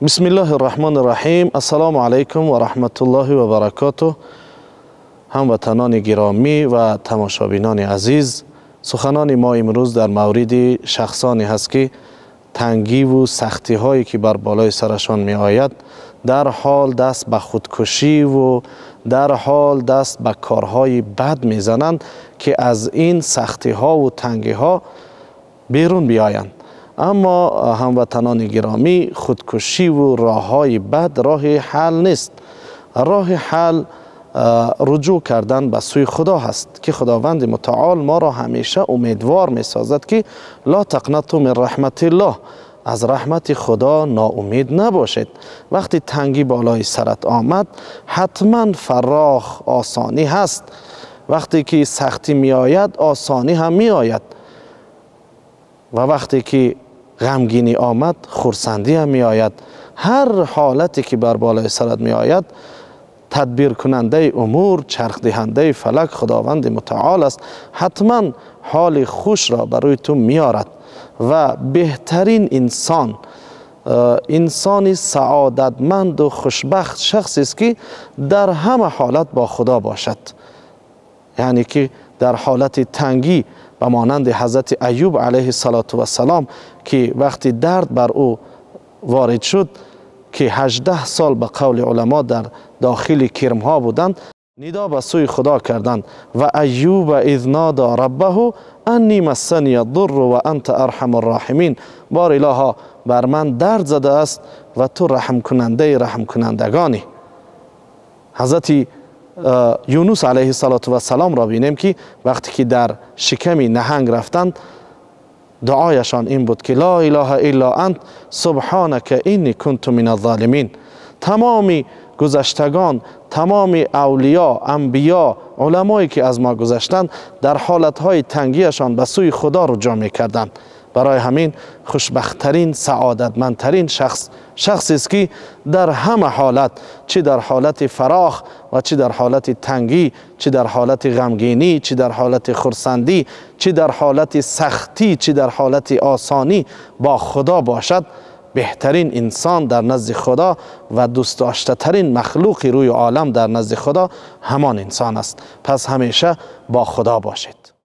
بسم الله الرحمن الرحیم. السلام علیکم و رحمت الله و برکاته. هموطنان گرامی و تماشابینان عزیز، سخنان ما امروز در مورد شخصانی هست که تنگی و سختی هایی که بر بالای سرشان می آید در حال دست به خودکشی و در حال دست به کارهای بد می زنند که از این سختی ها و تنگی ها بیرون بیایند. اما هموطنان گرامی، خودکشی و راههای بد راه حل نیست. راه حل رجوع کردن به سوی خدا هست که خداوند متعال ما را همیشه امیدوار می سازد که لا تقنطوا من رحمت الله، از رحمت خدا ناامید نباشید. وقتی تنگی بالای سرت آمد حتما فراخ آسانی هست، وقتی که سختی می آید آسانی هم می آید و وقتی که غمگینی آمد خرسندی هم می آید. هر حالتی که بر بالای سرت می آید تدبیر کننده امور، چرخ دهنده فلک خداوند متعال است. حتما حال خوش را برای تو میارد و بهترین انسان، انسان سعادتمند و خوشبخت شخصی است که در همه حالت با خدا باشد. یعنی که در حالت تنگی به مانند حضرت ایوب علیه السلام که وقتی درد بر او وارد شد که 18 سال به قول علما در داخل کرم ها بودند، ندا به سوی خدا کردند و ایوب اذ نادی ربه انی مسنی الضر و انت ارحم الراحمین. بار الها، بر من درد زده است و تو رحم کننده رحم کنندگانی. حضرت یونس علیه السلام را بینیم که وقتی که در شکم نهنگ رفتند دعایشان این بود که لا اله الا انت سبحانک انی کنت من الظالمین. تمام گذشتگان، تمام اولیا، انبیا، علمایی که از ما گذشتند در حالتهای تنگیشان به سوی خدا رجوع میکردند. برای همین خوشبختترین، سعادتمندترین شخص شخصی است که در همه حالت، چه در حالت فراخ و چه در حالت تنگی، چه در حالت غمگینی، چه در حالت خرسندی، چه در حالت سختی، چه در حالت آسانی با خدا باشد، بهترین انسان در نزد خدا و دوست داشته ترین مخلوق روی عالم در نزد خدا همان انسان است. پس همیشه با خدا باشید.